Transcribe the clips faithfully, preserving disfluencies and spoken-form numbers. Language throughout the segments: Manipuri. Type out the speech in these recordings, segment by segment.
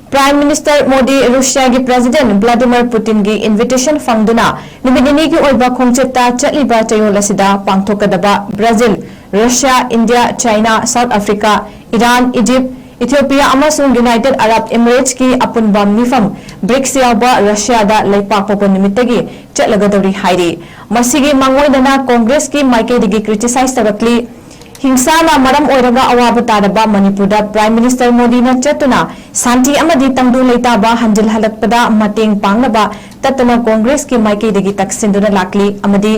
Prime Minister Modi Russiaꯒꯤ President Vladimir Putinꯒꯤ invitation ꯐꯪꯗꯨꯅ ꯅꯨꯃꯤꯠ ꯅꯤꯅꯤꯒꯤ ꯑꯣꯏꯕ ꯈꯣꯡꯆꯠꯇ ꯆꯠꯂꯤꯕ ꯆꯌꯣꯜ ꯑꯁꯤꯗ ꯄꯥꯡꯊꯣꯛꯀꯗꯕ Brazil, Russia, India, China, South Africa, Iran, Egypt, Ethiopia ꯑꯃꯁꯨꯡ ꯌꯨꯅꯥꯏꯇꯦꯗ ꯑꯔꯕ ꯏꯃꯤꯔꯦꯠꯁꯀꯤ ꯑꯄꯨꯟꯕ ꯃꯤꯐꯝ ꯕ꯭ꯔꯤꯛꯁ ꯌꯥꯎꯕ ꯔꯁꯤꯌꯥꯗ ꯂꯩꯄꯥꯛꯄꯣꯛꯄ ꯅꯨꯃꯤꯠꯇꯒꯤ ꯆꯠꯂꯒꯗꯧꯔꯤ ꯍꯥꯏꯔꯤ꯫ ꯃꯁꯤꯒꯤ ꯃꯥꯡꯑꯣꯏꯅꯅ ꯀꯣꯡꯒ꯭ꯔꯦꯁꯀꯤ ꯃꯥꯏꯀꯩꯗꯒꯤ criticize ꯇꯧꯔꯛꯂꯤ꯫ ꯍꯤꯡꯁꯥꯅ ꯃꯔꯝ ꯑꯣꯏꯔꯒ ꯑꯋꯥꯕ ꯇꯥꯔꯕ ꯃꯅꯤꯄꯨꯔꯗ Prime Minister ꯃꯣꯗꯤꯅ ꯆꯠꯇꯨꯅ ꯁꯥꯟꯇꯤ ꯑꯃꯗꯤ ꯇꯪꯗꯨ ꯂꯩꯇꯥꯕ ꯍꯟꯖꯤꯜꯍꯜꯂꯛꯄꯗ ꯃꯇꯦꯡ ꯄꯥꯡꯅꯕ ꯇꯠꯇꯅ ꯀꯣꯡꯒ꯭ꯔꯦꯁꯀꯤ ꯃꯥꯏꯀꯩꯗꯒꯤ ꯇꯛꯁꯤꯟꯗꯨꯅ ꯂꯥꯛꯂꯤ ꯑꯃꯗꯤ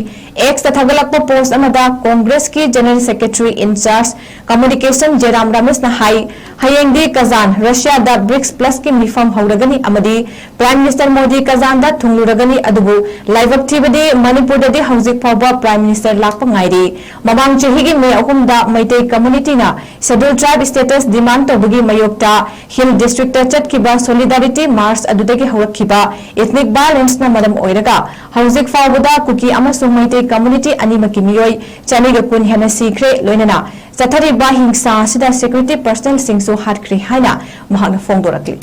X ꯇ ꯊꯥꯒꯠꯂꯛꯄ post ꯑꯃꯗ ꯀꯣꯡꯒ꯭ꯔꯦꯁꯀꯤ General Secretary in charge Communication ꯖꯦꯔꯥꯝ ꯔꯥꯃꯦꯁꯅ ꯍꯥꯏ, ꯍꯌꯦꯡꯗꯤ ꯀꯖꯥꯟ, ꯔꯁꯤꯌꯥꯗ ꯕ꯭ꯔꯤꯛꯁ ꯄ꯭ꯂꯁꯀꯤ ꯃꯤꯐꯝ ꯍꯧꯔꯒꯅꯤ ꯑꯃꯗꯤ Prime Minister ꯃꯣꯗꯤ ꯀꯖꯥꯟꯗ ꯊꯨꯡꯂꯨꯔꯒꯅꯤ, ꯑꯗꯨꯕꯨ ꯂꯥꯏꯕꯛ ꯊꯤꯕꯗꯤ ꯃꯅꯤꯄꯨꯔꯗꯗꯤ ꯍꯧꯖꯤꯛ ꯐꯥꯎꯕ Prime Minister ꯂꯥꯛꯄ ꯉꯥꯏꯔꯤ꯫ ꯃꯃꯥꯡ ꯆꯍꯤꯒꯤ ꯃꯦ ꯑꯍꯨꯝꯗ ꯃꯩꯇꯩ community ꯅ Scheduled Tribe status demand ꯇꯧꯕꯒꯤ ꯃꯥꯌꯣꯛꯇ Hill District ꯇ ꯆꯠꯈꯤꯕ Solidarity March ꯑꯗꯨꯗꯒꯤ ꯍꯧꯔꯛꯈꯤꯕ ethnic violence ꯅ ꯃꯔꯝ ꯑꯣꯏꯔꯒ ꯍꯧꯖꯤꯛ ꯐꯥꯎꯕꯗ ꯀꯨꯀꯤ ꯑꯃꯁꯨꯡ ꯃꯩꯇꯩ community ꯑꯅꯤꯃꯛꯀꯤ ꯃꯤꯑꯣꯏ ꯆꯅꯤꯒ ꯀꯨꯟ ꯍꯦꯟꯅ ꯁꯤꯈ꯭ꯔꯦ, ꯂꯣꯏꯅꯅ ꯆꯠꯊꯔꯤꯕ ꯍꯤꯡꯁꯥ ꯑꯁꯤꯗ security personnel ꯁꯤꯡꯁꯨ ꯍꯥꯠꯈ꯭ꯔꯦ ꯍꯥꯏꯅ ꯃꯍꯥꯛꯅ ꯐꯣꯡꯗꯣꯔꯛꯂꯤ꯫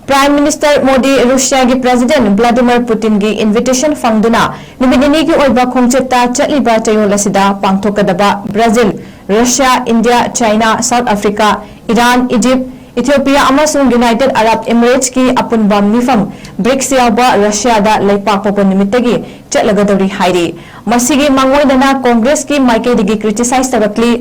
Prime Minister Modi ꯔꯨꯁꯤꯌꯥꯒꯤ President Vladimir Putinꯒꯤ invitation ꯐꯪꯗꯨꯅ ꯅꯨꯃꯤꯠ ꯅꯤꯅꯤꯒꯤ ꯑꯣꯏꯕ ꯈꯣꯡꯆꯠꯇ ꯆꯠꯂꯤꯕ ꯆꯌꯣꯜ ꯑꯁꯤꯗ ꯄꯥꯡꯊꯣꯛꯀꯗꯕ Brazil, Russia, India, China, South Africa, Iran, Egypt, Ethiopia ꯑꯃꯁꯨꯡ ꯌꯨꯅꯥꯏꯇꯦꯗ ꯑꯔꯕ ꯏꯃꯤꯔꯦꯠꯁꯀꯤ ꯑꯄꯨꯟꯕ ꯃꯤꯐꯝ ꯕ꯭ꯔꯤꯛꯁ ꯌꯥꯎꯕ ꯔꯁꯤꯌꯥꯗ ꯂꯩꯄꯥꯛꯄꯣꯛꯄ ꯅꯨꯃꯤꯠꯇꯒꯤ ꯆꯠꯂꯒꯗꯧꯔꯤ ꯍꯥꯏꯔꯤ꯫ ꯃꯁꯤꯒꯤ ꯃꯥꯡꯑꯣꯏꯅꯅ ꯀꯣꯡꯒ꯭ꯔꯦꯁꯀꯤ ꯃꯥꯏꯀꯩꯗꯒꯤ criticize ꯇꯧꯔꯛꯂꯤ꯫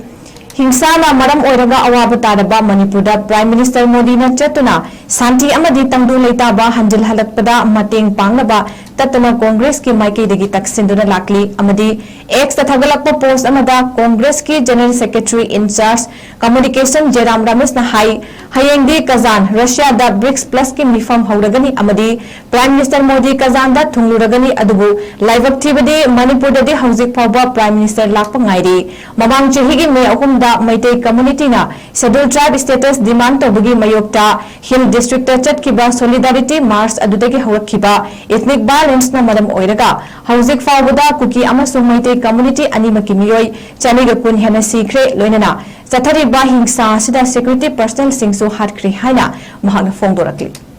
ꯍꯤꯡꯁꯥꯅ ꯃꯔꯝ ꯑꯣꯏꯔꯒ ꯑꯋꯥꯕ ꯇꯥꯔꯕ ꯃꯅꯤꯄꯨꯔꯗ Prime Minister ꯃꯣꯗꯤꯅ ꯆꯠꯇꯨꯅ ꯁꯥꯟꯇꯤ ꯑꯃꯗꯤ ꯇꯪꯗꯨ ꯂꯩꯇꯥꯕ ꯍꯟꯖꯤꯜꯍꯜꯂꯛꯄꯗ ꯃꯇꯦꯡ ꯄꯥꯡꯅꯕ ꯇꯠꯇꯅ ꯀꯣꯡꯒ꯭ꯔꯦꯁꯀꯤ ꯃꯥꯏꯀꯩꯗꯒꯤ ꯇꯛꯁꯤꯟꯗꯨꯅ ꯂꯥꯛꯂꯤ ꯑꯃꯗꯤ X ꯇ ꯊꯥꯒꯠꯂꯛꯄ post ꯑꯃꯗ ꯀꯣꯡꯒ꯭ꯔꯦꯁꯀꯤ General Secretary in charge Communication ꯖꯦꯔꯥꯝ ꯔꯥꯃꯦꯁꯅ ꯍꯥꯏ, ꯍꯌꯦꯡꯗꯤ ꯀꯖꯥꯟ, ꯔꯁꯤꯌꯥꯗ ꯕ꯭ꯔꯤꯛꯁ ꯄ꯭ꯂꯁꯀꯤ ꯃꯤꯐꯝ ꯍꯧꯔꯒꯅꯤ ꯑꯃꯗꯤ Prime Minister ꯃꯣꯗꯤ ꯀꯖꯥꯟꯗ ꯊꯨꯡꯂꯨꯔꯒꯅꯤ, ꯑꯗꯨꯕꯨ ꯂꯥꯏꯕꯛ ꯊꯤꯕꯗꯤ ꯃꯅꯤꯄꯨꯔꯗꯗꯤ ꯍꯧꯖꯤꯛ ꯐꯥꯎꯕ Prime Minister ꯂꯥꯛꯄ ꯉꯥꯏꯔꯤ꯫ ꯃꯃꯥꯡ ꯆꯍꯤꯒꯤ ꯃꯦ ꯑꯍꯨꯝꯗ ꯃꯩꯇꯩ community ꯅ Scheduled Tribe status demand ꯇꯧꯕꯒꯤ ꯃꯥꯌꯣꯛꯇ Hill District ꯇ ꯆꯠꯈꯤꯕ Solidarity March ꯑꯗꯨꯗꯒꯤ ꯍꯧꯔꯛꯈꯤꯕ ethnic violence ꯚꯥꯏꯑꯣꯂꯦꯟꯁꯅ ꯃꯔꯝ ꯑꯣꯏꯔꯒ ꯍꯧꯖꯤꯛ ꯐꯥꯎꯕꯗ ꯀꯨꯀꯤ ꯑꯃꯁꯨꯡ ꯃꯩꯇꯩ ꯀꯝꯃ꯭ꯌꯨꯅꯤꯇꯤ ꯑꯅꯤꯃꯛꯀꯤ ꯃꯤꯑꯣꯏ ꯆꯅꯤꯒ ꯀꯨꯟ ꯍꯦꯟꯅ ꯁꯤꯈ꯭ꯔꯦ, ꯂꯣꯏꯅꯅ ꯆꯠꯊꯔꯤꯕ ꯍꯤꯡꯁꯥ ꯑꯁꯤꯗ ꯁꯦꯀ꯭ꯌꯨꯔꯤꯇꯤ ꯄꯔꯁꯅꯦꯜꯁꯤꯡꯁꯨ ꯍꯥꯠꯈ꯭ꯔꯦ ꯍꯥꯏꯅ ꯃꯍꯥꯛꯅ ꯐꯣꯡꯗꯣꯔꯛꯂꯤ꯫